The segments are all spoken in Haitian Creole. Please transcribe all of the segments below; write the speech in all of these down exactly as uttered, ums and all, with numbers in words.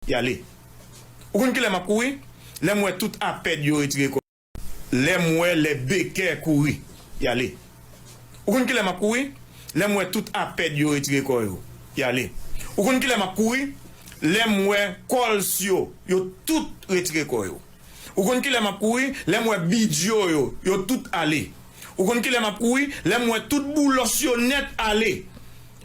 y ale. Ou konn kilè m ap kouri? Lè m wè tout apèd yo retire kò yo. Lè m wè lè bekè kouri, y ale. Ou konn kilè m ap kouri? Lè m wè tout apèd yo retire kò yo, y ale. Ou konn kilè m ap kouri? Lè m wè kòls yo, yo tout retire kò yo. Ou konn kilè m ap kouri? Lè m wè bidjo yo, yo tout ale. Ou konn kilè m ap kouri? Lè m wè tout boulòs yo nèt ale.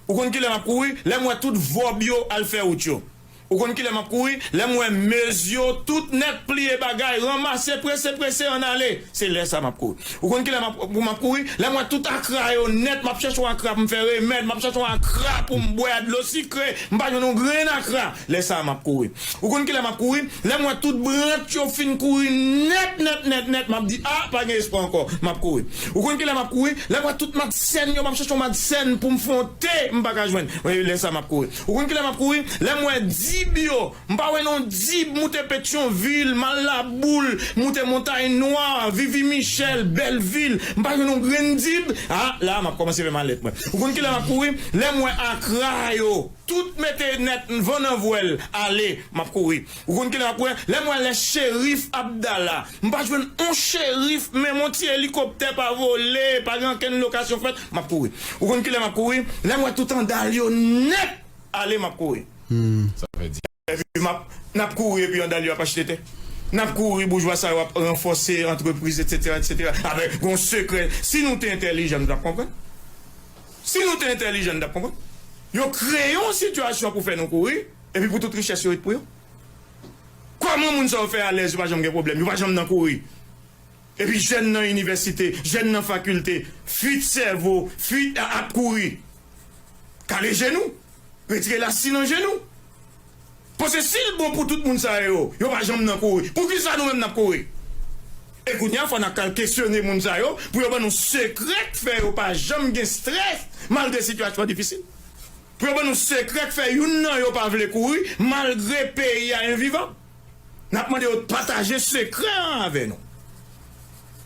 Ou konn kilè m ap kouri? Lè m wè tout vòb yo al fè wout yo. Ou konn kilè m ap kouri? Lè m wè mez yo tout nèt pliye bagay, ranmase, prese, prese, ann ale. Se lè sa m ap kouri. Ou konn kilè m ap, pou m ap kouri? Lè m wè tout akra yo nèt, m ap chèche yon akra pou m fè remèd, m ap chèche yon akra pou m bwè dlo sikre, m pa jwenn yon grenn akra. Lè sa a, m ap kouri. Ou konn kilè m ap kouri? Lè m wè tout brant yo fin kouri nèt, nèt, nèt, nèt, m ap di, "A, pa gen espwa ankò." M ap kouri. Ou konn kilè m ap kouri? Lè m wè tout madsèn yo, m ap chèche yon madsèn pou m fè yon te, m pa ka jwenn. Wi, lè sa a, m ap kouri. Ou konn kilè m ap kouri? Lè m wè dib yo, m pa wè non dib, moute Petyonvil, m al Laboul, moute Montay Nwa, Vivi Michèl, Bèlvil, m pa jwenn yon grenn dib. A, la, m ap kòmanse fè malèt mwen. Ou konn kilè m ap kouri? Lè m wè akra yo, tout mete nèt, van nan vwèl, ale, m ap kouri. Ou konn kilè m ap kouri? Lè m wè lè cherif ap dala, m pa jwenn on cherif, menm on ti elikoptè pa vole, pa gen ankenn lokasyon fèt, m ap kouri. Ou konn kilè m ap kouri? Lè m wè tout andal yo nèt, ale, m ap kouri. Sa fè di. Epi m ap, n ap kouri epi andal yo ap achte tè. N ap kouri, boujwa sa yo ap ranfòse antrepriz, etsetera, etsetera. Avèk yon sekrè. Si nou te entèlijan, nou t ap konprann. Si nou te entèlijan, nou t ap konprann. Yo kreye yon sitiyasyon pou fè nou kouri, epi pou tout richès yo ret pou yo. Kòman moun sa yo fè alèz, yo pa janm gen pwoblèm, yo pa janm nan kouri? Epi jèn nan inivèsite, jèn nan fakilte, fuit sèvo, fuit a, ap kouri. Kale jenou, retire lasi nan jenou. Paske si l bon pou tout moun sa yo, yo pa janm nan kouri, poukisa nou menm n ap kouri? E kounye a, fò n ap kal kesyone moun sa yo pou yo ban nou sekrè k fè yo pa janm gen strès, malgre sitiyasyon an difisil. Pou yo ban nou sekrè k fè youn nan yo pa vle kouri, malgre peyi a envivan. N ap mande yo pataje sekrè an avè nou.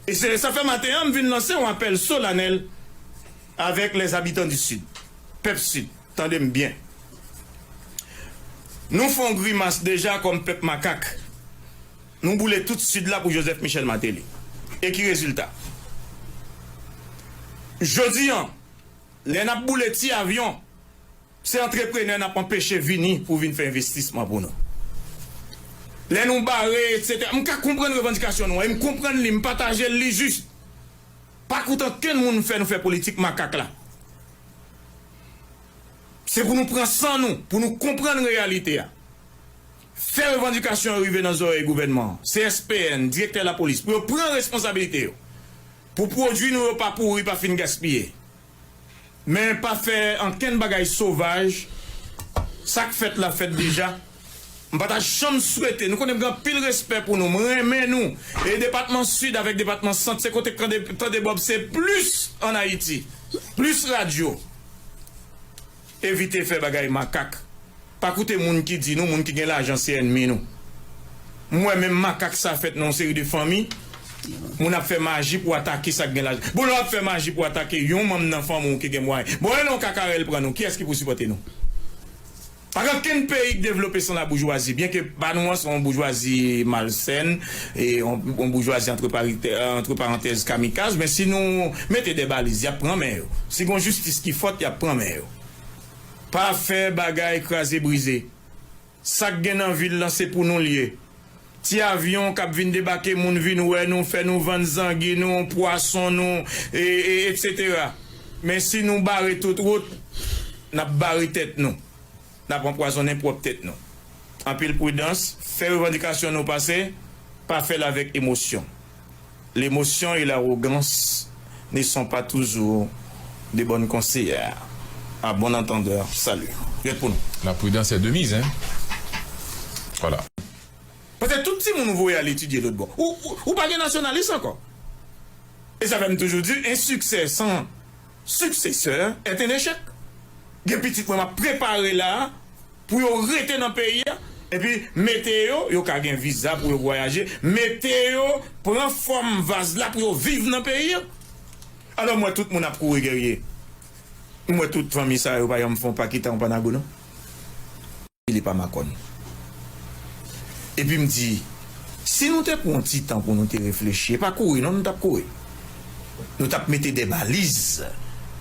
E se sa fè maten an, m vin lanse yon apèl solanèl avèk les habitants du Sud. Pèp Sid, tande m byen. Nou fè yon grimas deja kòm pèp makak. Nou boule tout Sid la pou Joseph Michel Martelly. E ki rezilta? Jodi an, lè n ap boule ti avyon, se antreprenè n ap anpeche vini pou vin fè envestisman pou nou. Lè nou bare, etsetera. M ka konprann revandikasyon nou an, e m konprann li, m pataje l, li jis. Pa koute ankenn moun fè nou fè politik makak la. Se pou nou pran san nou, pou nou konprann reyalite a. Fè revandikasyon yo rive nan zòrèy gouvènman an, C S P N, direktè lapolis, pou yo pran responsabilite yo. Pou pwodui nou yo pa pouri, pa fin gaspiye. Men pa fè ankenn bagay sovaj. Sa k fèt la fèt deja. M pa ta janm swete, nou konnen m gen anpil respè pou nou, m renmen nou. E depatman Sid avèk depatman Sant, se kote k tande, tande Bòb, se plis ann Ayiti. Plis radyo. Evite fè bagay makak. Pa koute moun ki di nou, moun ki gen lajan se ènmi nou. M wè menm makak sa fèt nan yon seri de fanmi. Moun ap fè maji pou atake sa k gen lajan. Bon, lè w ap fè maji pou atake yon manm nan fanmi w ki gen mwayen. Bon, e lè yon kakarèl pran nou, kiyès ki pou sipòte nou? Pa gen okenn peyi k devlope san laboujwazi, byenke pa nou an se yon boujwazi malsèn, e yon, yon boujwazi antre parite-, antre parantèz kamikaz, men si nou mete de baliz, y ap pran men yo. Si gon jistis ki fòt, y ap pran men yo. Pa fè bagay kraze brize. Sa k gen nan vil lan, se pou nou l ye. Ti avyon k ap vin debake, moun vin wè nou, fè nou vann zangi nou, pwason nou, e, e, etsetera. Men si nou bare tout wout, n ap bare tèt nou. N ap anpwazonnen pwòp tèt nou. Anpil pridans, fè revandikasyon nou pase, pa fè l avèk emosyon. L'émotion et l'arrogance ne sont pas toujours de bonnes conseillères. À bon entendeur, salut. Ret pou nou. La prudence est de mise, hein? Voilà. Paske tout timoun ou voye al etidye lòt bò. Ou, ou, ou pa gen nasyonalis ankò. E sa fè m toujou di, un succès sans successeur est un échec. Gen pitit mwen m ap prepare la, pou yo rete nan peyi a, epi mete yo, yo ka gen viza pou yo vwayaje, mete yo pran fòm vaz la pou yo viv nan peyi a. Alò, m wè tout moun ap kouri, Guerrier. M wè tout fanmi sa yo pa janm fè yon pa kita, yon pa nago, non. Li pa makòn. Epi m di, si nou te pran yon ti tan pou nou te reflechi, e pa kouri non nou t ap kouri. Nou t ap mete de baliz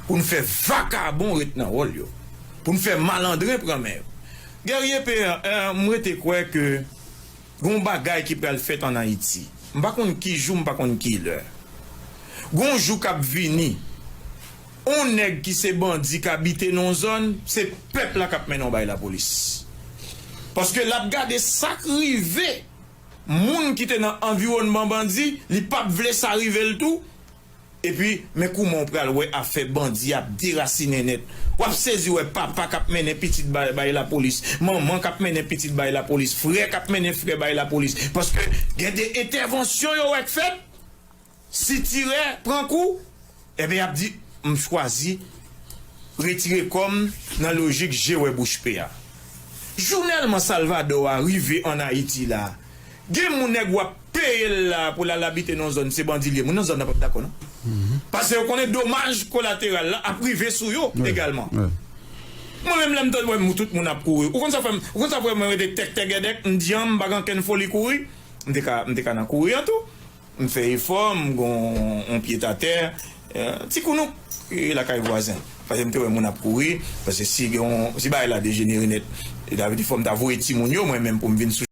pou n fè vakabon ret nan wòl yo, pou n fè malandren pran men yo. Guerrier P, eh, m rete kwè ke gen yon bagay ki pral fèt ann Ayiti. M pa konn ki jou, m pa konn ki lè. Gen yon jou k ap vini, yon nèg ki se bandi k abite nan yon zòn, se pèp la k ap mennen w bay lapolis. Paske l ap gade sa k rive moun ki te nan anviwònman bandi, li p ap vle sa rive l tou. Epi, men kouman w pral wè afè bandi ap derasinen nèt. W ap sezi wè papa k ap mennen pitit bay, bay lapolis, manman k ap mennen pitit bay lapolis, frè k ap mennen frè bay lapolis. Paske gen de entèvansyon yo wè k fèt, sitirè pran kou, ebyen, y ap di, m chwazi retire kò m nan lojik je wè bouch pe a. Jou Nèlman Salvadò a rive ann Ayiti la, gen moun nèg w ap peye l la pou l al abite nan zòn, se bandi l ye, moun nan zòn nan p ap dakò non. Paske yo konnen domaj kolateral la ap rive sou yo egalman. Mwen menm, lè m tande wè m, tout moun ap kouri. Ou konn sa fè m, ou konn sa fè mwen rete tèk tègèdèk, m di an, m pa gen ankenn foli kouri. M te ka, m te ka nan kouri an tou. M fè efò, m gon on pye tatè, eh, ti kounouk, eh, lakay vwazen. Paske m te wè moun ap kouri, paske si gen on, si bagay la dejenere nèt, e ta vle di fò m ta voye timoun yo, mwen menm pou m vin sou